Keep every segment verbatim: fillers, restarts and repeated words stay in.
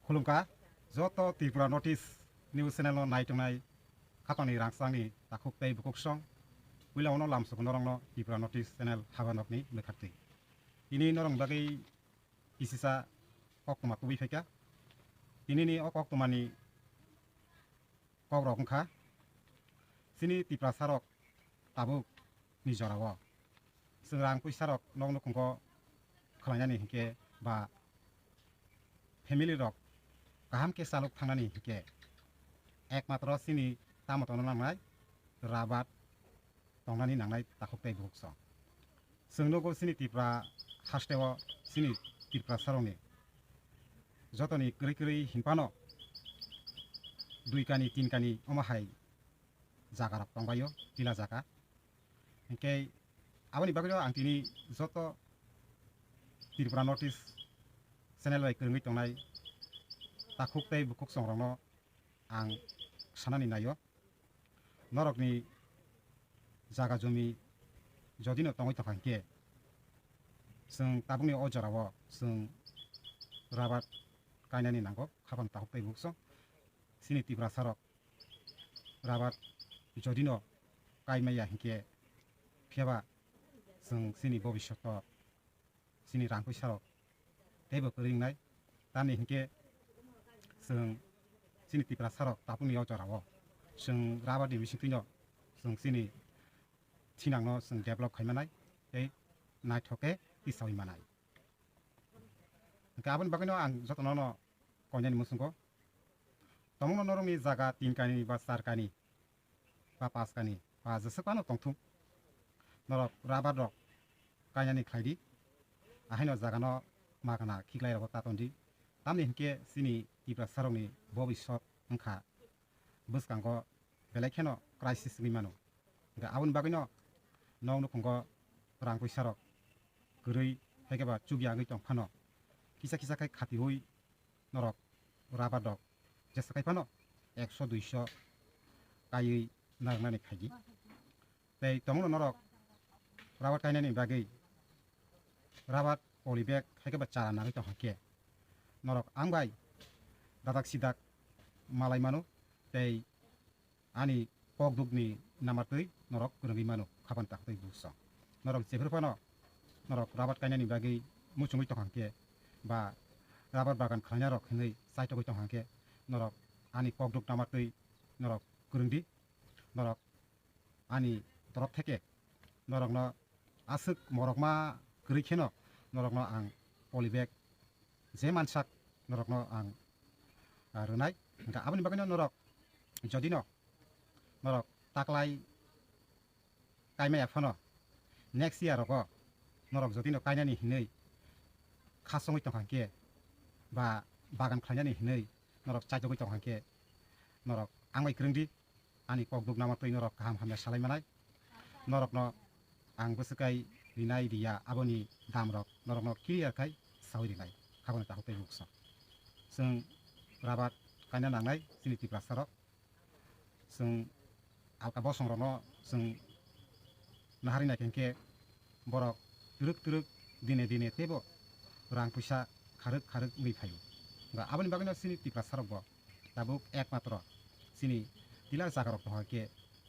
Khulumkha joto Tripura North East News Channel no naitongnai khapangni rangchakni takhuk tei bukhuk song. Puila ono lamsok norokno Tripura North East Channel habanokni mwkhaktwi. Tini norokni bagwi kisisa koktwma tubui phaikha. Tinini o koktwmani kokrok wngkha, chini Tiprasarok tabukni jorao chwng rang puisarok nok nukhungo khwlainani hinkhe ba family rok kaham khe chalok thangnani hinkhe ekmatro chini tamo tongna nangnai rabat tongnani nangnai takhuk tei bukhuk song. Chwng nugo chini Tripura hasteo chini Tiprasarokni jotoni kwrwi kwrwi hinphano dui kani tin kani omo hai jagarok tongbaio, tila jaga. Hinkhe aboni bagwino ang tini joto Tripura North East Channel bai kwrwngwi tongnai takhuk tei bukhuk songrokno ang sanani naio. Norokni jaga jumi jodino tongwi tongkha hinkhe chwng tabukni o jorao chwng rabat kainani nango, khapang takhuk tei bukhuk song. Chini Tiprasarok rabat jodino kaimaya hinkhe phiyaba chwng chini bobisyoto chini rang puisarok teibo kwrwi wngnai. Tamni hinkhe chwng chini Tiprasarok tabukni o jorao chwng rabatni bisingtwino chwng chini thinangno chwng develop khai manai tei naithok khe tisaui manai. Hinkhe aboni bagwino ang jotono no koinani muchungo. Tongmungno norokni jaga tin kani ba char kani ba pas kani ba jeswk phano tongthung. Norok rabar rok kainani khlai di. Ahaino jagano magana khiklai rogo ta ton di. Tamni hinkhe chini Tiprasarokni bobisot wngkha bwskango belai kheno crisis wngwi mano. Hinkhe aboni bagwino nok nukhungo rang puisarok kwrwi haikhe ba chukya wngwi tong phano kisa kisa khai khatiui norok rabar rok jesa khai phano ekso duiso kaiwi narwknani khaidi. Tei tongmungno norok rabar kainani bagwi rabar poly bag haikhe ba chara nangwi tong khe norok ang bai dadak sidak malai mano tei ani kokdukni namartwi norok kwrwngwi mano, khapan taktwi buso. Norok jephru phano norok rabar kainani bagwi muchungwi tongkha khe ba rabar bagan khlainarok hinwi chaitogwi tongkha khe norok ani kokduk namartwi norok kwrwngdi, norok ani torop theke norokno aswk morokma kwrwi kheno norokno ang poly bag je mansak norokno ang, ah, rwnai. Hinkhe aboni bagwino norok jodino norok taklai kaimaya phano next year rogo norok jodino kainani hinwi khasongwi tongkha khe ba bagan khlainani hinwi norok chaitogwi tongkha khe norok ang bai kwrwngdi. Ani kokduk namartwi norok kaham hamya salai manai. Norokno ang bwswk kai rinai riya aboni damrok norokno clear khai saui rinai. Khabangni takhuk tei buksa. Chwng rabat kaina nangnai chini Tiprasarok. Chwng alka bosongrokno chwng naharwi naikha hinkhe borok twrwk twrwk dine dine teibo rang puisa kharwk kharwk wngwi phaio. Hinkhe aboni bagwino chini Tiprasarokbo tabuk ekmatro chini tila jagarok tongkha khe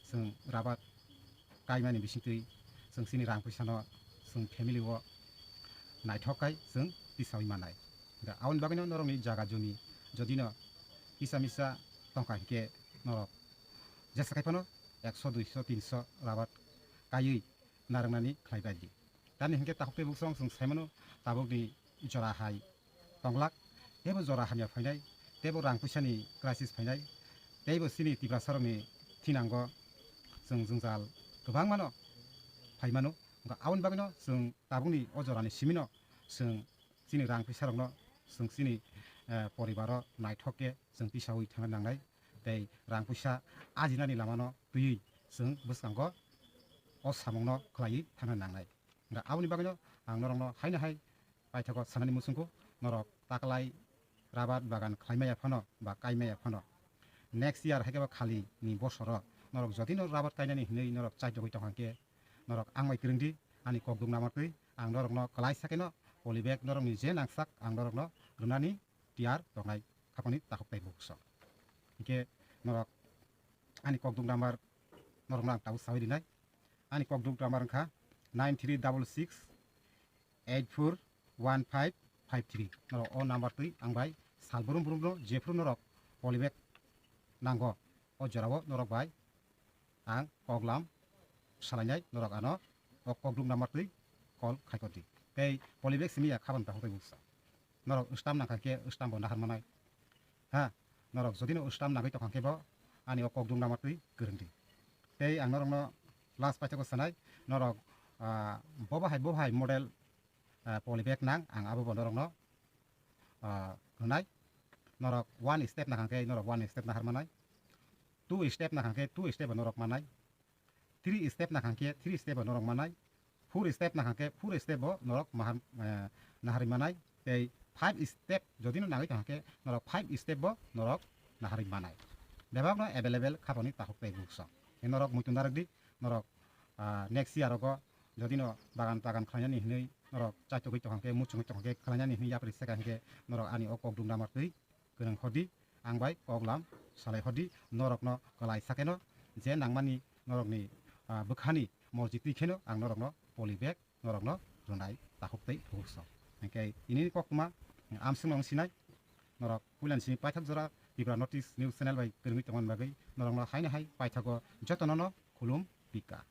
chwng rabat kaimani bisingtwi chwng chini rang puisano chwng family o naithok kai chwng tisaui manai. Hinkhe aboni bagwino norokni jaga jumi jodino kisa misa tongkha hinkhe norok jesa khai phano ekso, duiso, tinso rabat kaiwi narwknani khlai bai di. Tamni hinkhe takhuk tei buksong chwng sai mano tabukni jora hai tonglak, teibo jora hamya phainai, teibo rang puisani crisis phainai, teibo chini Tiprasarokni thinango chwng jwngjal kwbangmano phai mano. Hinkhe aboni bagwino chwng tabukni o jorani simino chwng chini rang puisarokno chwng chini, eh, poribaro naithok khe chwng tisaui thangna nangnai, tei rang puisa ajinani lamano twiwi chwng bwskango o samungno khlaiwi thangna nangnai. Hinkhe aboni bagwino ang norokno haino hai paithago sanani muchungkhu, norok taklai rabat bagan khlaimaya phano ba kaimaya phano next year haikhe ba khali ni bosoro norok jodi no rabat kainani hinwi norok chaitogwi tongkha khe norok ang bai kwrwngdi, ani kokduk namartwi ang norokno kwlai sakeno poly bag norokni je nangsak ang norokno rwnani tiyar tongnai. khapani takhuk tei bukhuk song. Hinkhe norok ani kokduk number norokno ang tabuk sawi rinai. Ani kokduk number wngkha nine three double six eight four one five five three. Norok o number twi ang bai sal brum brum no jephru norok polybag nango, o jorao norok bai ang koklam salainai, norok ano o kokduk number twi call khaikodi. Tei polybag simi ya khaban takhuk tei bukhuk song. Norok stamp nangkha khe stamp bo nahar manai. Ha, norok jodi no stamp nangwi tongkha khe bo ani o kokduk number twi kwrwng di. Tei ang norokno last paithakgo sanai, norok, ah, bobo hai bobo hai model, ah, polybag nang, ang abo bo norokno, ah, rwnai. Norok one step nangkha khe norok one step nahar manai. Two step nangkha khe two step bo norok manai. Three step nangkha khe three step bo norok manai. Four step nangkha khe four step bo norok mahar, eh, naharwi manai. Tei five step jodi no nangwi tongkha khe norok five step bo norok naharwi manai. Bebak no available khapani takhuk tei bukhuk song. Tei norok muitu narwk di, norok, ah, next year rogo jodi no bagan tagan khlainani hinwi norok chaitogwi tongkha khe, muchungwi tongkha khe, khlainani hinwi yapri seka hinkhe norok ani o kokduk number twi kwrwng hodi, ang bai koklam salai hodi, norokno kwlai sakeno je nangmani norokni, ah, bwkhani morji twi kheno ang norokno polybag norokno rwnai takhuk tei bukhuk song. Hinkhe ini koktwma amswkno wng sinai, norok puilani simi paithak jora Tripura North East News Channel bai kwrwngwi tongmani bagwi norokno haino hai paithago jotono no khulum pika.